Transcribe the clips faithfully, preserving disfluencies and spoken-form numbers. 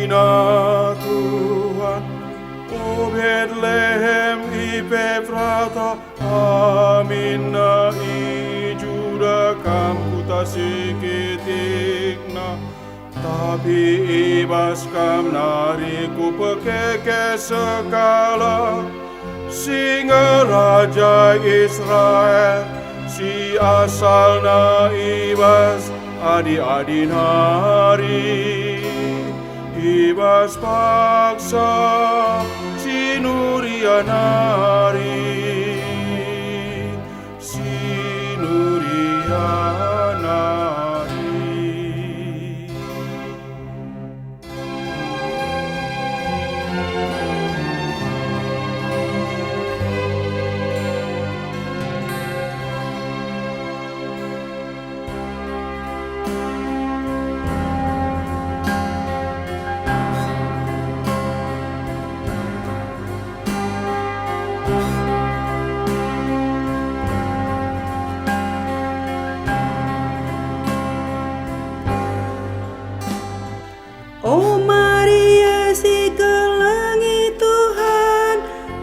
Na Tuhan, o Betlehem i Peprata, aminna i Juda kam kuta si kitikna, tapi i bas kam nari kupekeke sekalak, singerajai Israel, si asalna i bas adi-adi nari, i bas paksa si nuria nari, si nuria nari. O Maria si kelengi Tuhan,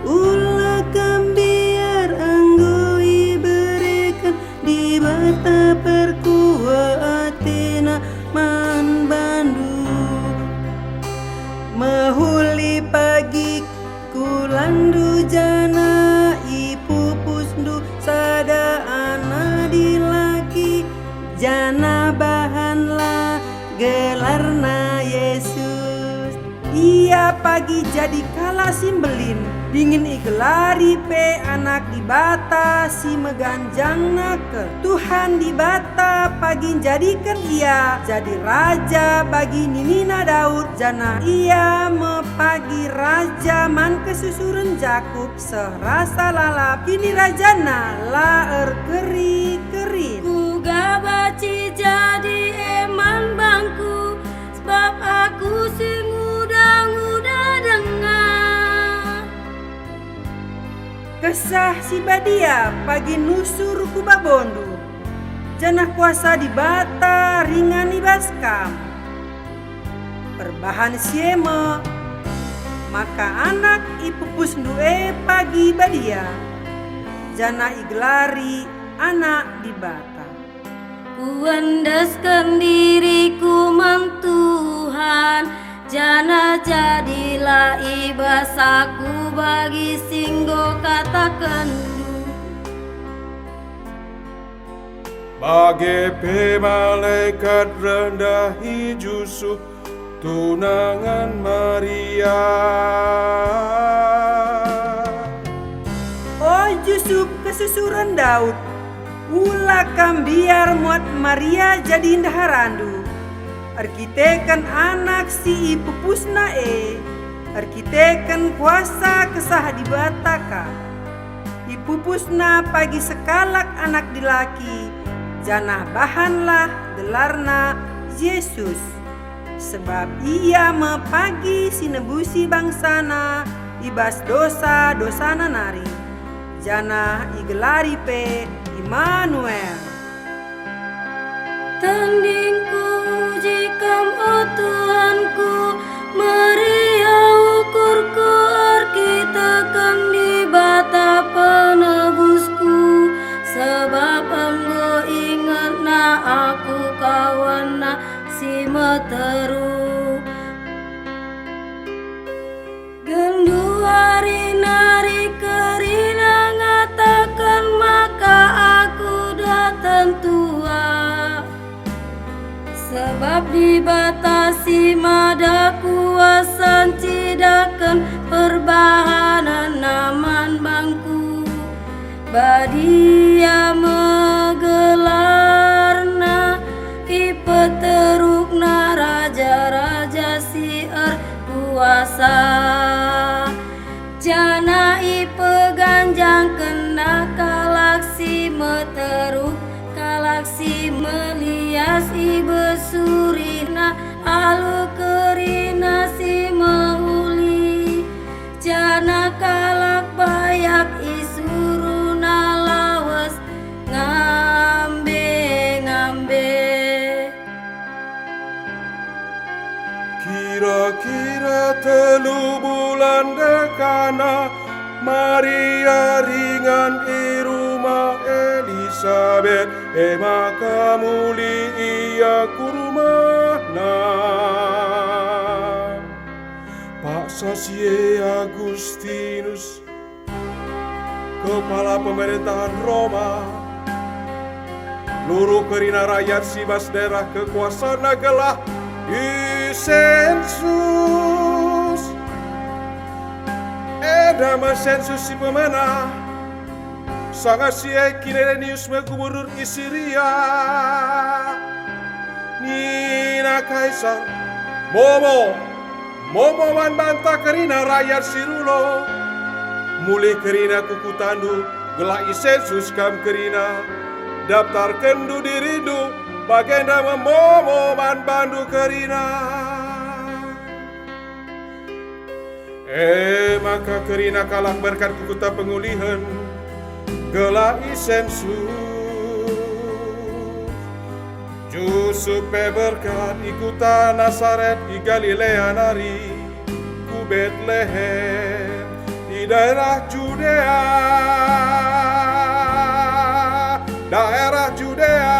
ula kam mbiar, enggo ibereken Dibata perkuah ateNa man bandu. Mehuli pagi kulandu janah ipupusndu sada anak dilaki, janah bahanlah gelarna Yesus. Ia pagi jadi kalak si mbelin, dingen igelari pe Anak Dibata si meganjangna. Tuhan Dibata pagi njadiken Ia jadi raja bagi ninina Daud, janah Ia me pagi raja man kesusuren Jakup seh rasa lalap, kinirajanna la erkeri-kerin. Kuga banci jadi e man bangku, sabap aku si nguda-nguda denga. Kesah Si Badia pagi nusur ku babondu, janah kuasa Dibata ringan i bas kam. Perbahan si e me, maka anak ipupusndu e pagi badia, janah igelari Anak Dibata. Kuendesken diriku man Tuhan, janah jadilah i bas aku bagi si enggo katakenndu. Bage pe malekat reh ndahi Jusup tunangan Maria. O Jusup kesusuren Daud, ula kam mbiar muat Maria jadi ndeharandu, erkiteken anak si ipupusna e, erkiteken kuasa Kesah Dibata ka. Ipupusna pagi sekalak anak dilaki, janah bahanlah gelarna Yesus. Sebab ia me pagi si nebusi bangsana i bas dosa-dosana nari, janah igelari pe Immanuel. Tendingku uji Kam, o Tuhanku, meriah ukurku erkiteken Dibata penebusku, sebab enggo ingetNa aku kawanNa si meteruk. Genduari nari kerina ngataken maka aku daten tua. Sebab Dibata si Mada Kuasa ncidaken perbahanenNa man bangku. Badia me gelarNa, ipeterukNa raja-raja si erkuasa, janah ipeganjangkenNa kalak si meteruk, kalak si melias ibesuriNa alu kerina si mehuli. Janah kalak bayak isuruhNa lawes ngambe-ngambe. Kira-kira telu bulan dekahna, Maria ringan i rumah Elisabet, e maka mulih ia ku rumahna. Paksa si e Agustinus, kepala pemerintahan Roma, nuruh kerina rayat si bas daerah kekuasana gelah isensus. Enda me sensus si pemena. Sanga si e Kirenius me gubernur i Siria. Nina Kaisar, "Momo, momo man banta kerina rayat si rulo. Mulih kerina ku kutandu, gelah isensus kam kerina. Daptarkenndu dirindu, bagenda me momo man bandu kerina." E maka kerina kalak berkat ku kuta pengulihen, gelah isensus. Jusup pe berkat i kuta Nasaret i Galilea nari, ku Betlehem, i daerah Judea, daerah Judea.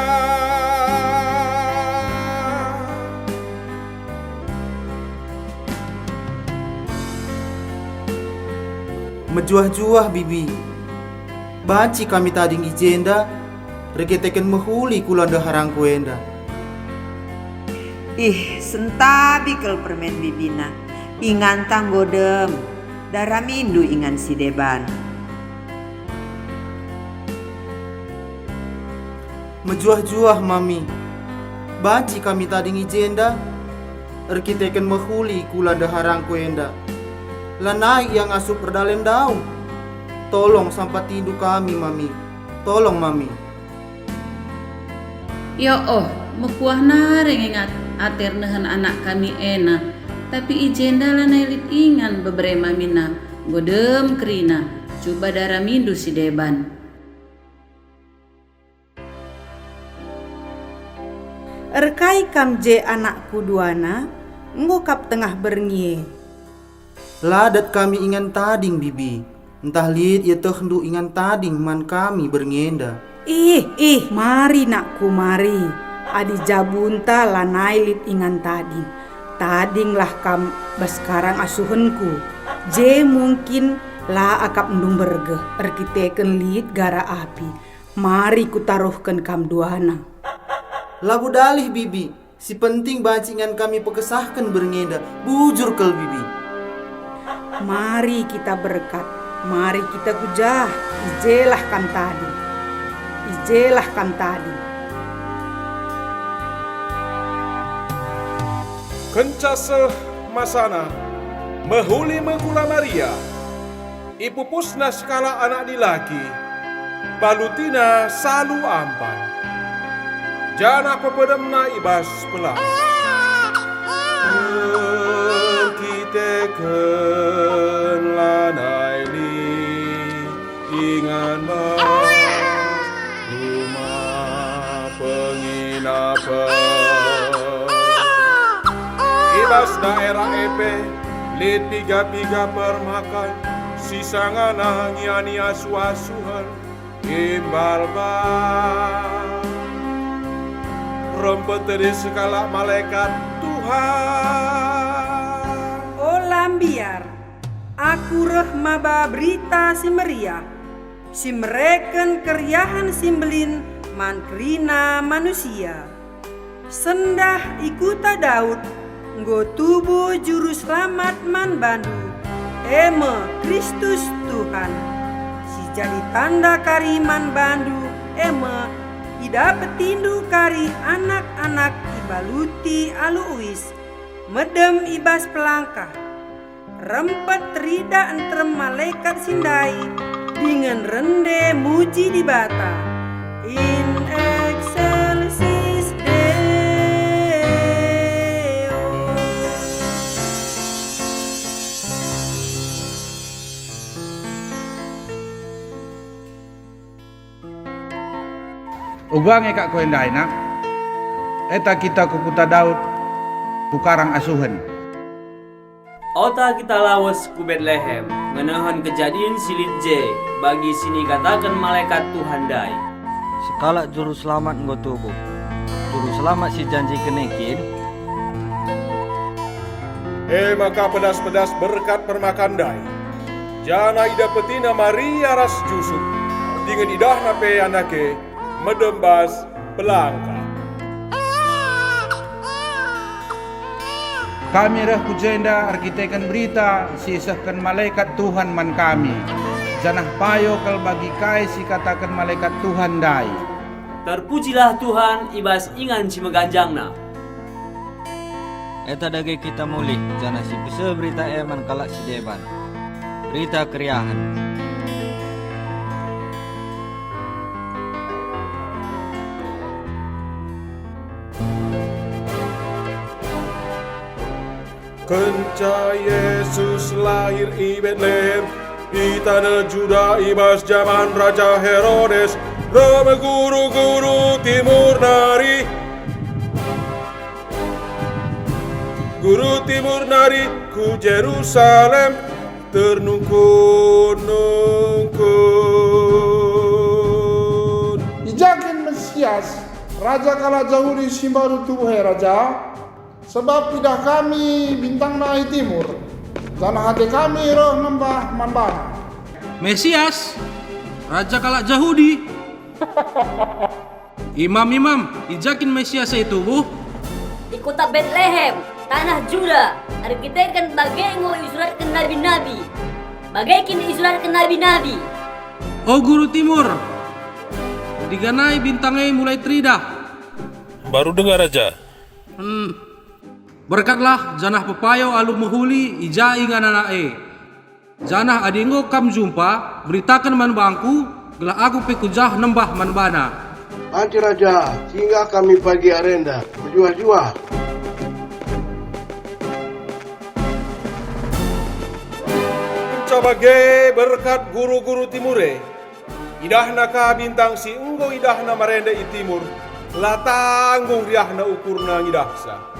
Mejuah-juah, Bibi. Banci kami tading i jenda, erkiteken mehuli kula ndeharangku enda. Ih, sentabi kal permen bibina. Inganta enggo dem, daramindu ingan si deban. Mejuah-juah, Mami. Banci kami tading i jenda, erkiteken mehuli kula ndeharangku enda. Lanai ia ngasup erdalem daung. Tolong sampatindu kami, Mami. Tolong, Mami. Ya oh, mekuah nari nge ate ernehen anak kami ena. Tapi i jenda lanai lit ingan bebere mamina, enggo dem kerina, cuba daramindu si deban. Erkai kam je anakku duana, enggo kap tengah berngi e. La dat kami ingan tading, Bibi. Ntah lit ietehndu ingan tading man kami berngi enda. Ih, ih, mari nakku, mari. Adi jabunta lanai lit ingan tading, tadinglah kam bas karang asuhenku. Je mungkin la akapndu mbergeh erkiteken lit gara api. Mari kutaruhken kam duana. Labo dalih, Bibi. Si penting banci ingan kami pekesahken berngi enda. Bujur kal, Bibi. Mari kita berkat, mari kita ku jah, i jelah kam tading. I jelah kam tading. Kenca seh masana, mehuli me kula Maria. Ipupusna sekalak anak dilaki, balutina salu ampan, janah pepedemna i bas pelang. Erkiteken lanai lit ingan bas rumah penginapen. I bas daerah e pe lit piga-piga permakan si sangana ngiani asu-asuhen i mbalmbal. Rempet tedis sekalak malekat Tuhan. Ola mbiar, aku reh maba berita si meriah, si mereken keriahen si mbelin man kerina manusia. Sendah i kuta Daud enggo tubuh Juru Selamat man bandu, e me Kristus Tuhan. Si jadi tanda kari man bandu, e me idapetindu kari anak-anak ibaluti alu uis, medem i bas pelangkah. Rempet teridah nterem malekat si ndai dingen rende muji Dibata. In excelsis Deo. Uga nge kak ku enda, Nak. Eta kita ku kuta Daud, ku karang asuhen. Ota kita lawes ku Betlehem, ngenehen kejadin si lit je, bagi si nikataken malekat Tuhan ndai. Sekalak juru selamat enggo tubuh. Juru selamat si janjiken e kin? E maka pedas-pedas berkat permakan ndai, janah idapetina Maria ras Jusup, dingen idahna pe anak e, medem bas pelangka. Kami reh ku jenda erkiteken berita si isehken malekat Tuhan man kami, janah payo kal bagi kai si ikataken malekat Tuhan ndai. Terpujilah Tuhan i bas ingan si meganjangna. Eta dage kita mulih, janah sipese berita e man kalak si deban. Berita keriahen. Kenca Jesus lahir i Betlehem, i taneh Juda, i bas jaman Raja Herodes, reh me guru-guru timur nari. Guru timur nari ku Jerusalem ternungkun-nungkun. I ja kin Mesias, Raja kalak Jahudi si mbaru tubuh e, Raja? Sebab idah kami bintangna i timur, janah ate kami reh nembah man bana. Mesias, Raja kalak Jahudi. Imam-imam, i ja kin Mesias e tubuh? I kota Betlehem, taneh Juda, erkiteken bage enggo isuratken nabi-nabi. Bage kin isuratken nabi-nabi? O guru timur, diganai bintang e mulai teridah. Mbaru denga, Raja. Hmm. Berkatlah, janah pepayo alu mehuli i ja ingan anak e. Janah adi enggo kam jumpa, beritaken man bangku, gelah aku pe ku jah nembah man bana. Ate Raja, singgah kami pagi arenda, mejuah-juah. Kenca bage berkat guru-guru timur e, idahna ka bintang si enggo idahna marenda i timur, la tanggung riahna ukurna ngidahsa.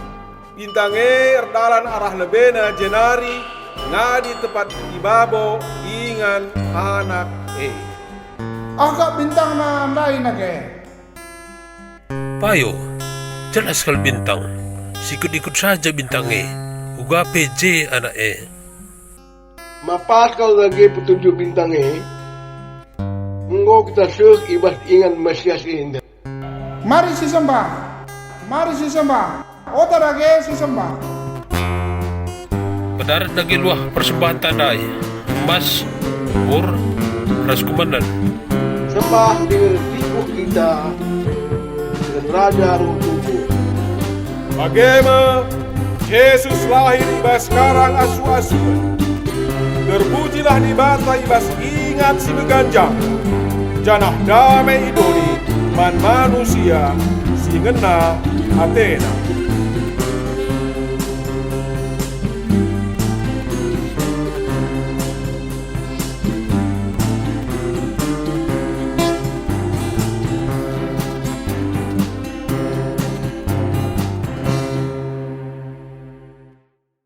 Bintang e erdalan arah lebena jenari ngadi tepat i babo ingan anak e. Aha bintangna ndai nage? Payo, jelas kal bintang, sikut-ikut saja bintang e, uga pe je anak e. Ma pas kal dage petunjuk bintang e? Enggo kita seh i bas ingan Mesias enda. Mari sisembah, mari sisembah, ota dage sisembah. Pedarat dage luah persembahenta ndai, emas, mur, ras kumenen. Sembah dingen tipuh kita, dingen Raja reh tubuh. Bage me, Jesus lahir i bas karang asu-asuhen. Terpujilah Dibata i bas ingan si meganjang, janah dame i doni man manusia si ngena atena.